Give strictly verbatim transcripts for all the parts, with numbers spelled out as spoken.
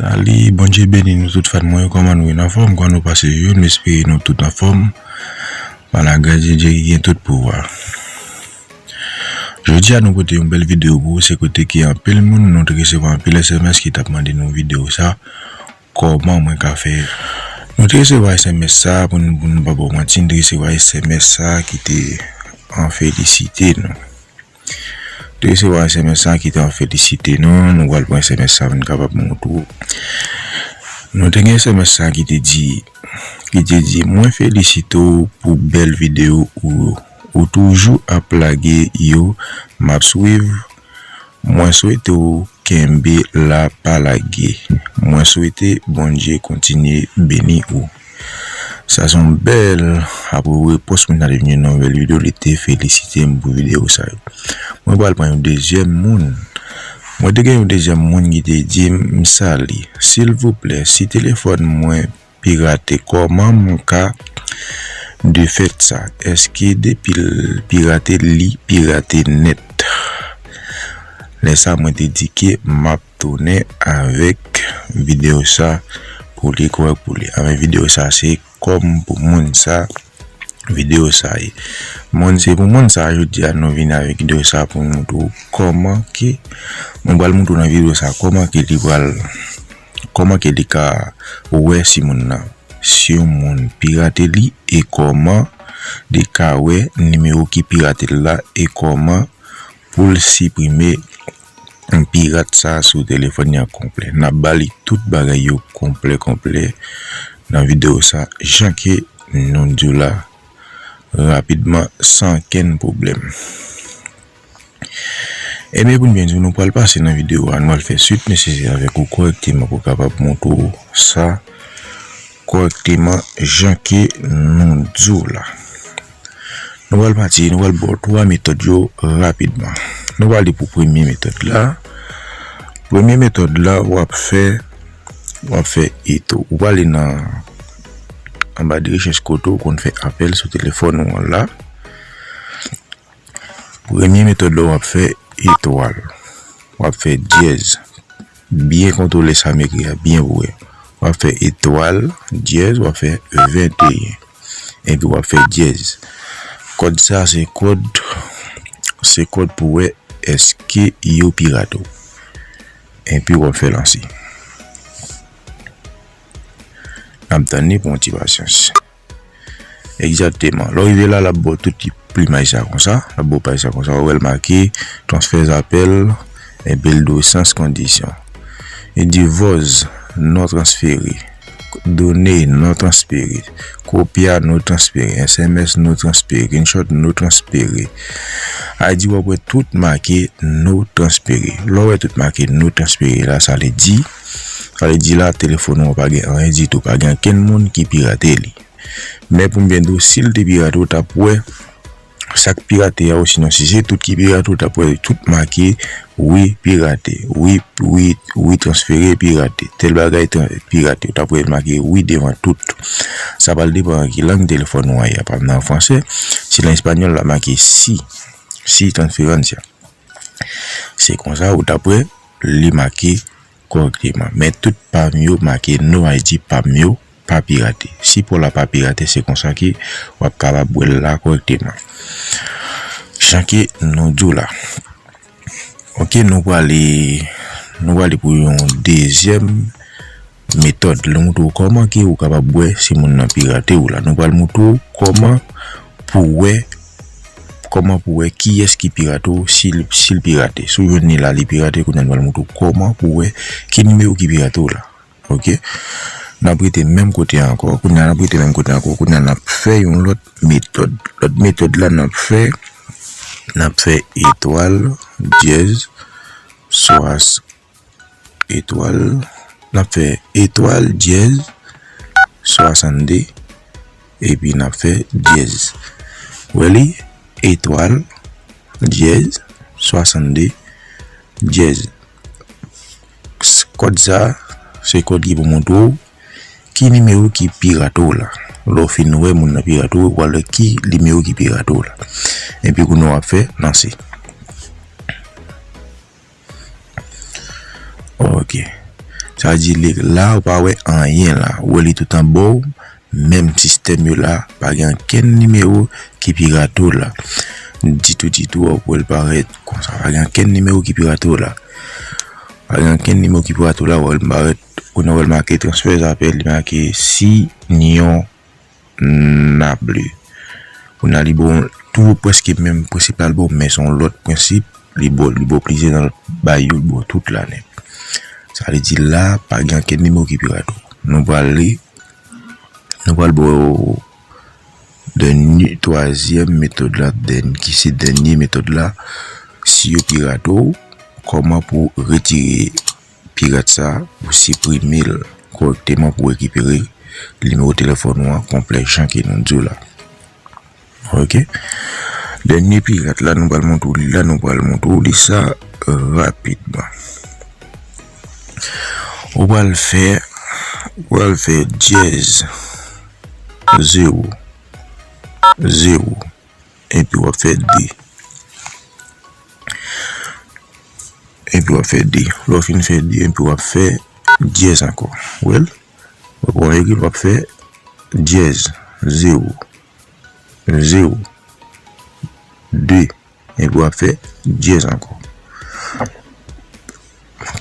Salut, Bondye beni nou tout fan mwen yo. Kòman nou ye? Anfòm? Kòman nou pase yo? Nou espere nou tout anfòm. Pa lagras Bondye ki gen tout pouvwa. Jodi a nou pote yon bèl videyo pou ou, se kote ke anpil moun, nou te resevwa anpil S M S ki t ap mande nou videyo sa, kòman mwen ka fè. Nou te resevwa S M S sa, pou nou, pou nou pa ba w manti, nou te resevwa S M S sa ki te an felisite nou. Te resevwa S M S sa ki te an felisite nou. Nou pral pran S M S sa pou n kapab montre w. Nou te gen S M S sa ki te di, ki te di, "Mwen felisite w pou bèl videyo ou yo. Ou toujou ap lage yo, m ap swiv. Mwen swete w kenbe la, pa lage. Mwen swete Bondye kontinye beni ou." Sa se yon bèl, apre repons moun nan te vin nan nouvèl videyo, li te felisite m pou videyo sa yo. Mwen pral pran yon dezyèm moun. Mwen te gen yon dezyèm moun ki te di m, "M sali. Silvouplè, si telefòn mwen pirate, kòman m ka defèt sa? Èske depi l pirate, li pirate nèt?" Lè sa, mwen te di ke m ap tounen avèk videyo sa pou li kòrèk pou li. Avèk videyo sa, se kòm pou moun sa, videyo sa ye. Moun, se pou moun sa, jodi a, nou vin avèk videyo sa pou nou montre w kòman ke, mwen pral montre w nan videyo sa, kòman ke li pral, kòman ke li ka wè si moun nan, si yon moun pirate li, e kòman li ka wè nimewo ki pirate l la, e kòman pou l siprime pirat sa sou telefòn li an konplè. N ap ba li tout bagay yo konplè, konplè nan videyo sa, jan ke nou di w la, rapidman, san okenn pwoblèm. Ebyen, pou n byen di w, nou pral pase nan videyo a, nou al fè swit nesesè avèk ou kòrèkteman pou w kapab montre w sa kòrèkteman, jan ke nou di w la. Nou pral pati, nou pral ba w twa metòd yo rapidman. Nou pral li pou premye metòd la. Premye metòd la, w ap fè, w ap fè eto. Ou prale nan anba de rechèch kote w konn fè apèl sou telefòn ou an la. Premye metòd la, w ap fè etwal. W ap fè dyèz. Byen kontwole sa m ekri a, byen pou wè. W ap fè etwal, dyèz, w ap fè venteyen. Epi w ap fè dyèz. Kòd sa se kòd, se kòd pou wè èske yo pirate w. Epi w ap fè lanse. N ap tann li pou yon ti pasyans. Egzakteman. Lè w rive la, l ap ba w tout ti plimay sa konsa. L ap ba w paj sa konsa. Ou wè l make transfè zapèl, epi l di w sans kondisyon. Li di voz non transfere, done non transfere, kopya non transfere, S M S non transfere, screenshot non transfere. A di w ap wè tout make non transfere. Lè w wè tout make non transfere la, sa vle di, sa vle di la, telefòn ou an pa gen anyen ditou, pa gen okenn moun ki pirate li. Men pou m byen di w, si l te pirate, w t ap wè sa k pirate a, osinon si se tout ki pirate, w t ap wè tout make wi pirate, wi, wi, wi transfere pirate, tèl bagay tran-, pirate, w t ap wè l make wi devan tout. Sa pral depann ki lang telefòn ou an ye, pa nan fransè. Si nan espanyòl, l ap make si, si transferencia. Se konsa, ou t ap wè li make kòrèkteman. Men tout pa m yo make no I D, pa m yo pa pirate. Si pa w la pa pirate, se konsa ke w ap kapab wè l la kòrèkteman. Jan ke nou di w la. Ok, nou prale, nou prale pou yon dezyèm metòd. Li montre w kòman ke ou kapab wè si moun nan pirate w la. Nou pral montre w kòman pou wè, kòman pou wè kiyès ki pirate w, si l, si l pirate. Si w jwenn li la, li pirate, kounye a nou pral montre w kòman pou wè ki nimewo ki pirate w la. Ok? N ap rete menm kote a ankò. Kounye a n ap rete menm kote a ankò. Kounye a n ap fè yon lòt metòd. Lòt metòd la n ap fè, n ap fè etwal, dyèz, swas, etwal, n ap fè etwal, dyèz, swasannde, epi n ap fè dyèz. Wè li, etwal, dyèz, swasannde, dyèz. S-, kòd sa, se kòd ki pou montre w ki nimewo ki pirate w la. Lè w fin wè moun nan pirate w, ou pral wè ki nimewo ki pirate w la. Epi kounye a w ap fè lanse. Ok. Sa vle di, li la, ou pa wè anyen la. Ou wè li tout anba w, menm sistèm yo la, pa gen ankenn nimewo ki pirate w la. Ditou, ditou, w ap wè l parèt konsa. Pa gen ankenn nimewo ki pirate w la. Pa gen ankenn nimewo ki pirate w la, w ap wè l parèt, ou nan wè l make transfè apèl, li make si nyon n a ble. Kounye a li bon, tou prèske menm prensip la l bon, men se yon lòt prensip, li bon, li bon plizyè nan lòt bay yo, li bon tout la nèt. Sa vle di la, pa gen ankenn nimewo ki pirate w. Nou pral li, nou pral bon dènye, twazyèm metòd la, dèn-, ki se dènye metòd la, si yo pirate w, kòman pou retire pirat sa, pou siprime l kòrèkteman, pou rekipere nimewo telefòn ou an konplè jan ke nou di w la. Ok. Dènye pirat la, nou pral montre w li la, nou pral montre w li sa rapidman. Ou pral fè, ou pral fè dyèz, zewo, zewo, epi w ap fè de. Epi w ap fè de. Lè w fin fè de, epi w ap fè dyèz ankò. Ou wè l? W ap pran yon virgil, w ap fè dyèz, zewo, zewo, de. Epi w ap fè dyèz ankò.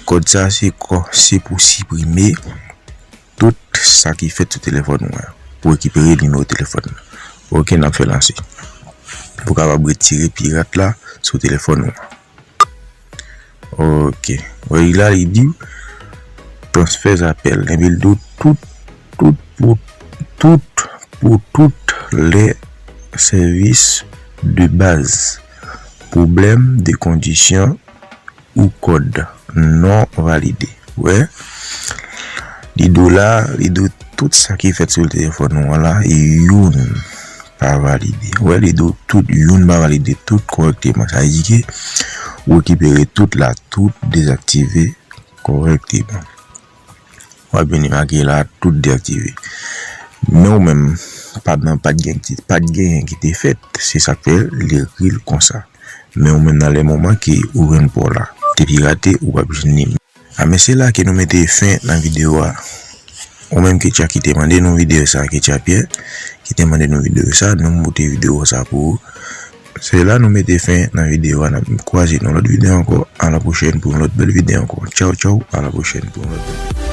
Kòd sa se kò, se pou siprime tout sa ki fèt sou telefòn ou an, pou rekipere nimewo telefòn nan. Ok, n ap fè lanse. Pou kapab retire pirat la sou telefòn ou an. Ok. Wè li la, li di transfè apèl. Enben, li di w tout, tout, pou, tout, pou tout lè sèvis de baz. Pwoblèm de kondisyon ou kòd non valide. Wè, li di w la, li di w tout sa ki fèt sou telefòn ou an la, youn pa valide. Wè, li di w tout youn pa valide, tout kòrèkteman. Sa vle di ke ou rekipere tout la, tout dezaktive kòrèkteman. W ap vin make la, tout deyaktive. Men ou menm, pa t, pa t gen, pa t gen anyen ki te fèt. Se sa k fè l ekri l konsa. Men ou menm, nan lè moman ke ou jwenn pa w la te pirate, ou p ap jwenn li. A, men se la ke nou mete fen nan videyo a. Ou menm Ketya ki te mande nou videyo sa, Ketya Pierre, ki te mande nou videyo sa, nou pote videyo sa pou ou. Se la nou mete fen nan videyo a, n ap kwaze nan lòt videyo ankò, a la pwochèn pou yon lòt bèl videyo ankò. Tchaw, tchaw, a la pwochèn pou yon lòt bèl videyo.